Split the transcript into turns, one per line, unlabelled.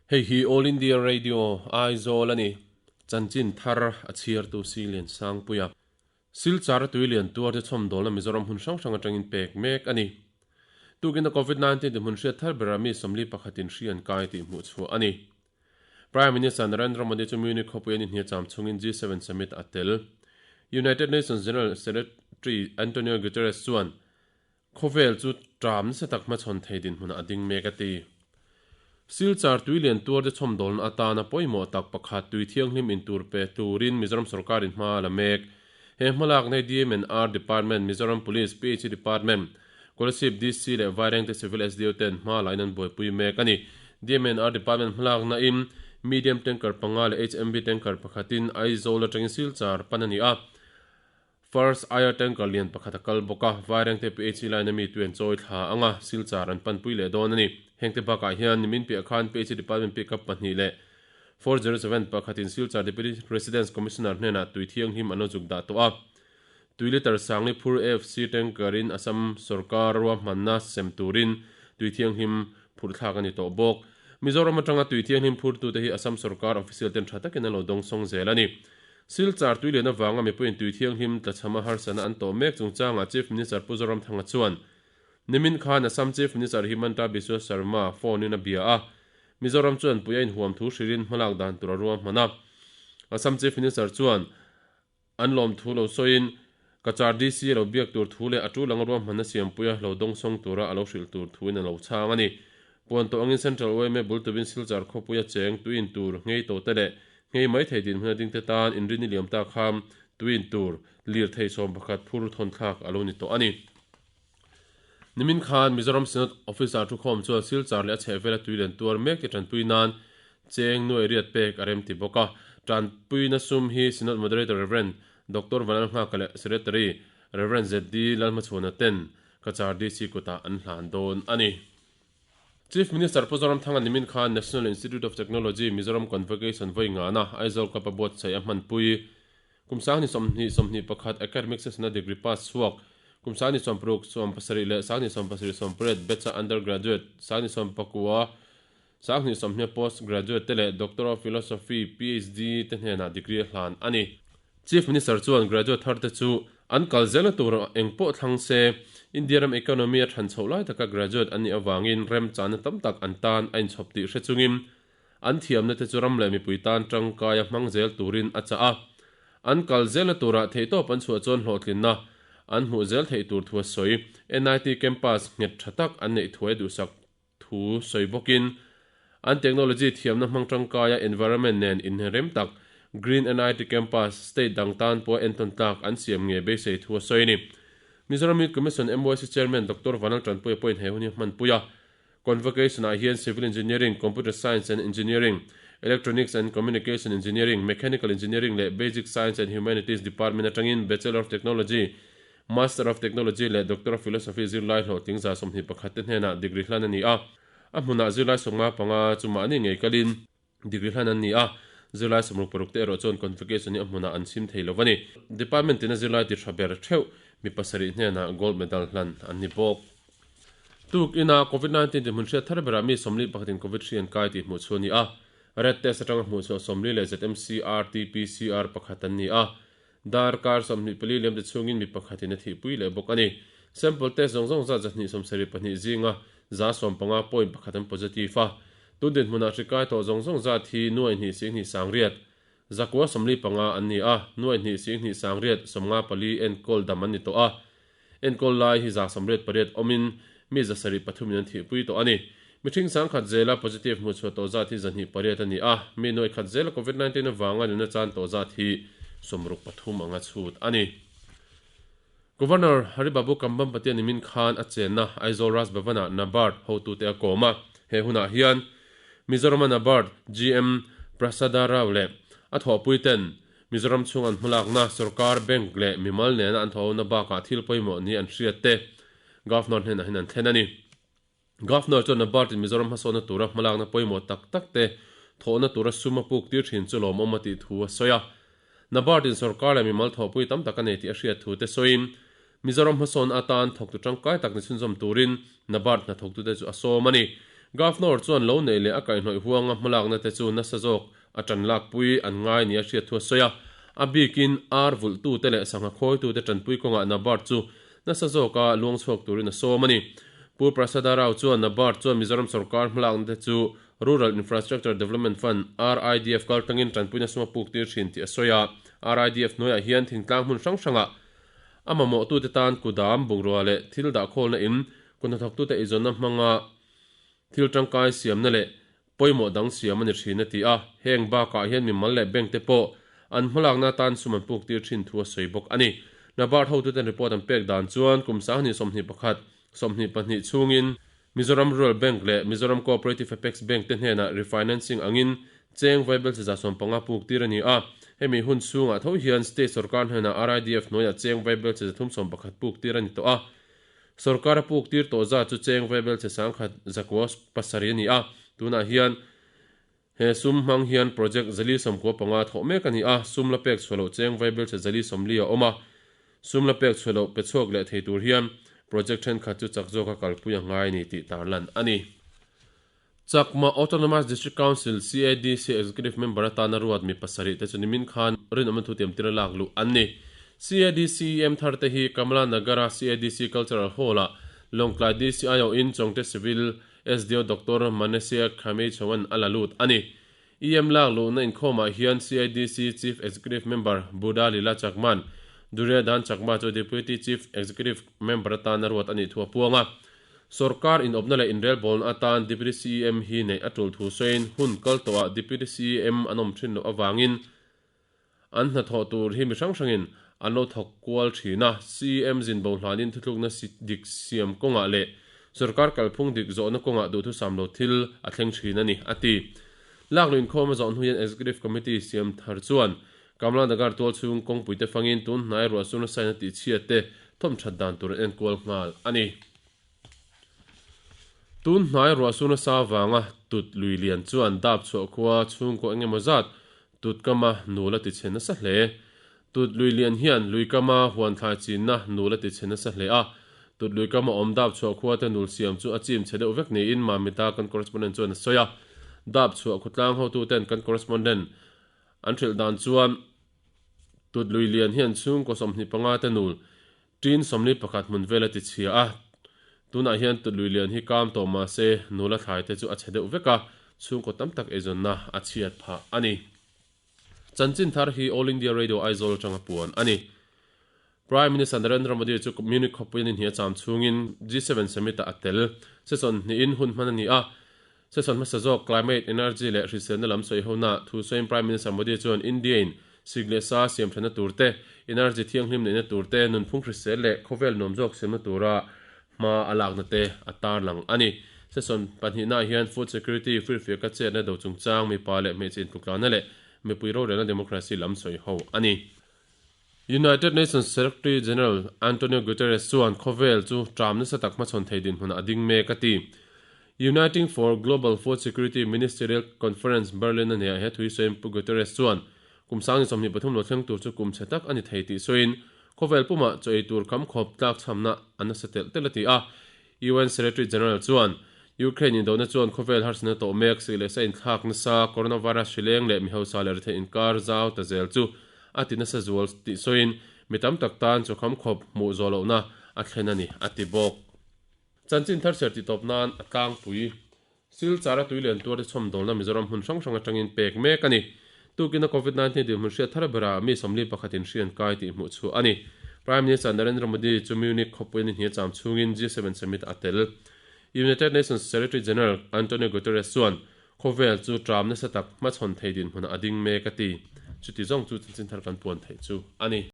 Hei hi All India Radio, Aizawl a ni. Chanchin thar a chhiartu Silian Sangpuia. Silchar a tui lian tuar te chhawmdawlna Mizoram hmun hrang hrang atangin pek mek a ni. Tukin a Covid 19 dinhmun hriat thar berah mi 41 in hri an kai tih hmuh chhuah a ni. Prime Minister Narendra Modi chu Munich khawpui a ni hnia cham chungin G7 summit a tel. United Nations General Secretary Antonio Guterres chuan Khawvel chu ṭam nasa tak hmachhawn thei dinhmunah a ding mek a ti. Silchar tui lian tuar te chhawmdawlna atana pawimawh tak pakhat tui thianghlim in tur pe turin Mizoram sorkarin hma a la mek. He hmalakna hi DMNR Department, Mizoram Police, PHE Department, Kolasib DC leh Vairengte Civil SDO ten hma lain an buaipui mek a ni. DMNR Department hmalakna in Medium Tanker panga leh HMV Tanker pakhatin Aizawl atangin Silchar pan a ni a. First air tanker lian pakhat a kal bawk a, Vairengte PHE line a mi tuen chawi thla anga Silchar an panpui leh dawn a ni. Hengte bakah hian nimin piah khan PHE department pickup pahnih leh 407 pakhatin Silchar Deputy Residence Commissioner hnenah tui thianghlim an lo zuk dah tawh a. Tui litre sangli phur AFC tanker in Assam sorkar ruahmanna sem turin tui thianghlim phurh thlak a ni tawh bawk. Mizoram atanga tui thianghlim phurtute hi Assam sorkar official ten tha takin an lo dawngsawng zel a ni. Silchar tuilian avanga mipuiin tui thianghlim tlachhama harsatna an tawh mek chungchangah Chief Minister Pu Zoramthanga chuan nimin khan Assam Chief Minister Himanta Biswa Sarma phone in a bia a, Mizoram chuan pui a inhuam thu hrilhin hmalak dan tur a ruahman a. Assam Chief Minister chuan an lawmthu lo sawiin Cachar DC a lo biak tur thu leh a tul anga ruahmanna siampuia lo dawngsawng tura a lo hrilh tur thuin a lo chhang a ni. Puan tawh angin Central yma bul tuvin Silchar khawpuia cheng tuin tur nghei tawhte leh nghei mai thei dinhmun a dingte tan inrini liam ta kham tuin tur lirthei 11 phur thawn thlak a lo ni tawh a ni. Nimin khan Mizoram Synod Officer thukhawm chuan Silchar leh a chhehvela tui len tuar mek te tanpui nan cheng nuai riat pek a remti bawk a. Tanpuina sum hi Synod Moderator Rev. Doctor Vanlalnghaka leh Secretary Rev. ZD Lalhmachhuana ten Cachar DC kutah an hlan dawn a ni. Chief Minister Pu Zoramthanga nimin khan National Institute of Technology Mizoram Convocation vawi ngana Aizawl Club a buatsaih a hmanpui. Kum 20 21 academic session-a degree pass chhuak, kum 26 17 leh 27 18 batch-a undergraduate, 29 20 post graduate te leh Doctor of Philosophy, PhD, te hnenah degree a hlan a ni. Chief Minister chuan graduate thar te chu an kal zelna tur eng pawh thlang se, India ram economy a than chhoh lai taka graduate an nih avangin remchana tam tak an tan a inchhawp tih hre chungin an thiamna te chu ram leh mipui tan tangkaia hmang zel turin a chah a. An kal zelna turah theihtawp an chhuah chuan hlawhtlinna an hmuh zel theih tur thu a sawi. NIT campus nghet tha tak an neih thuai duhsak thu sawi bawkin, an technology thiamna hmang tangkaia environment nen inherem tak Green NIT Campus state dang tan pawh entawn tlak an siam nge beisei thu a sawi a ni. Mizoram Youth Commission MYC Chairman Doctor Vanal Tanpuia pawhin he hun hi a hmanpui a. Convocation-ah hian Civil Engineering, Computer Science and Engineering, Electronics and Communication Engineering, Mechanical Engineering leh Basic Science and Humanities Department atangin Bachelor of Technology, Master of Technology leh Doctor of Philosophy zirlai hlawhtling 21 te hnenah degree hlan a ni a. A hmunah zirlai 55 chu mahni ngei kalin degree hlan an ni a, zirlai 66 te erawh chuan convocation hi a hmunah an chhim thei lo a ni. Department tina zirlai ti tha ber theuh mi pasarih hnenah gold medal hlan an ni bawk. Tuk ina Covid 19 dinhmun hriat thar berah mi 41 in Covid hri an kai tih hmuh chu a ni a. Red test atanga hmuh chhuah 40 leh ZMC RT-PCR pakhat an ni a. Darkar 24 liam te chhungin mi pakhatin a thihpui leh bawk a ni. Sample test zawng zawng zat 272 zinga 150 point pakhat an positive a. Tun dinhmunah hri kai tawh zawng zawng zat hi nuai hnih sing hnih sang riat, zakua 45 an ni a, nuai hnih sing hnih sang riat 54 enkawl dam an ni tawh a. Enkawl lai hi 88 awmin mi 73 in an thihpui tawh a ni. Mihring sangkhat zela positive hmuhchhuah tawh zat hi 208 a ni a, mi nuai khat zela Covid 19 avanga nuna chan tawh zat hi 63 anga chhut a ni. Governor Hari Babu Kambhampati nimin khan a chenna Aizawl Raj Bhavan-ah NABARD hotute a kawm a, he hunah hian Mizoram-a NABARD GM Prasada Rao leh a thawhpuiten Mizoram chhung an hmalakna sorkar, bank leh mimal nena an thawhna bakah thil pawimawh ni an hriat te Governor hnenah hian an thlen a ni. Governor chuan NABARD-in Mizoram hmasawnna tura hmalakna pawimawh tak tak te thawhna tura sum a puk tir thin chu lawmawm a tih thu a sawi a. NABARD-in sorkar leh mimal thawhpui tam tak a nei tih a hriat thu te sawiin Mizoram hmasawn atan thawktu tangkai tak ni chhunzawm turin NABARD hnathawktute chu a sawm a ni. Governor chuan lo neih leh a kaihhnawih huanga hmalakna te chu nasa zawk a tan lakpui an ngai nia hriat thu a sawi a. A bikin ar vulhtute leh sangha khawitute tanpui kawngah NABARD chu nasa zawka luang chhuak turin a sawm a ni. Pu Prasada Rao chuan NABARD chuan Mizoram sorkar hmalakna te chu Rural Infrastructure Development Fund, RIDF, kaltlangin tanpuina sum a puk tir thin tih a sawi a. RIDF hnuaiah hian thingtlang hmun hrang hrangah a mamawhtute tan kudam, bungrua leh thil dahkhawlna in kut hnathawktute eizawnna hmanga thil tangkai siamna leh pawimawh dang siam a ni thin a ti a. Heng bakah hian mimal leh bank te pawh an hmalakna atan sum an puk tir thin thu a sawi bawk a ni. NABARD hotuten report an pek dan chuan kum sanghnih 21, 22 chhungin Mizoram Rural Bank leh Mizoram Cooperative Apex Bank te hnenah refinancing angin cheng vaibelchhe 150 puk tir a ni a. Hemi hun chhungah tho hian state sorkar hnenah RIDF hnuaiah cheng vaibelchhe 311 puk tir a ni tawh a. Sorkar a puk tir tawh zat chu cheng vaibelchhe 1907 a ni a. Tunah hian he sum hmang hian project 495 thawh mek a ni a, sum la pek chhuah loh cheng vaibelchhe 440 a awm a. Sum la pek chhuah loh pe chhuak leh thei tur hian project thenkhat chu chak zawka kalpui a ngai a ni tih tarlan a ni. Chakma Autonomous District Council, CADC, Executive Member atana ruat mi pasarih te chu nimin khan rinawmna thutiam tira lak luh an ni. CADC EM thar te hi Kamala Nagara CADC Cultural Hall-ah Lawngtlai DC aiawhin Chawngte Civil SDO Doctor Manesia Khameichhoan a la lut a ni. EM lak luhna inkhawmah hian CADC Chief Executive Member Buddha Lila Chakman, Duryodhan Chakma chu Deputy Chief Executive Member atan a ruat a nih thu a puang a. Sorkar inawpna leh inrelbawlna atan Deputy CEM hi neih a tul thu sawiin hun kal tawhah Deputy CEM an awm thin loh avangin an hnathawh tur hi mi hrang hrangin an lo thawk kual thin a. CEM zin bo hlanin thutlukna dik siam kawngah leh sorkar kalphung dik zawhna kawngah duhthusam lo thil a thleng thin a ni, a ti. Lakluh inkhawm a zawh hnuin Executive Committee siam thar chuan Kamla Nagar tual chhung kawngpuite fangin tun hnai ruahsur nasa in a tihchhiat te thawm that dan tur an enkual nghal a ni. Tun hnai ruahsur nasa avanga tut lui lian chuan dap chhuah khua chhungkaw eng emaw zat tut kama nul a ti chhe nasa hle. Tut lui lian hian lui kama huan thlai chinna nul a ti chhe nasa hle a. Tut lui kama awm dap chhuah khua te nul siam chu a chim chhe deuh vek niin Mamita kan correspondent chuan a sawi a. Dap chhuah khawtlang hotuten kan correspondent an hrilh dan chuan tut lui lian hian chhungkaw 25 te nul Tin 41 hmun vel a ti chhia a, tunah hian Tutlui lian hi kam tawh mah se nula thlai te chu a chhe deuh vek a, chhungkaw tam tak eizawnna a chhiat phah a ni. Chanchin thar hi All India Radio Aizawl atanga puan a ni. Prime Minister Narendra Modi chu Munich khawpui an inhnih a cham chhungin G7 Summit ah a tel. Session hnihin hun hman a ni a, Session hmasa zawk Climate, Energy leh hriselna lam sawi hona thu sawiin Prime Minister Modi chuan India-in sik leh sa siam thatna tur te, energy thianghlim neihna tur te, nunphung hrisel leh khawvel nuam zawk siamna tura hma a lakna te a tarlang a ni. Session pahnihnaah hian Food Security, firfiaka chetna do chungchang, mipa leh hmeichhe intluktlana leh mipui rorelna democracy lam sawi ho a ni. United Nations Secretary General Antonio Guterres chuan khawvel chu ṭam nasa tak hmachhawn thei dinhmunah a ding mek a ti. Uniting for Global Food Security Ministerial Conference Berlin a neihah he thui sawiin Pu Guterres chuan kum 2023 lo thleng tur chu kum chhe tak a ni thei tih sawiin khawvel pumah chaw ei tur kham khawp tlakchhamna a nasa telh telh a ti a. UN Secretary General chuan Ukraine indona chuan khawvel harsatna tawh mek sih leh sa inthlak nasa coronavirus hri leng leh mi hausa leh rethei inkar zau ta zel chu a ti nasa zual tih sawiin mi tam tak tan chaw kham khawp hmuh zawh lohna a thlen a ni a ti bawk. Chanchin thar ser tih tawp nan a tlangpui. Silchar a tui lian tuar te chhawmdawlna Mizoram hmun hrang hrang atangin pek mek a ni. Tukin a Covid-19 dinhmun hriat thar berah mi 41 in hri an kai tih hmuh chhuah a ni. Prime Minister Narendra Modi chu Munich khawpui an inhnial cham chhungin G7 summit a tel. United Nations Secretary General Antonio Guterres chuan khawvel chu tram nasa tak hmachhawn thei dinhmunah a ding mek a ti. Chuti zawng chu chanchin thar kan puan theih chu a ni.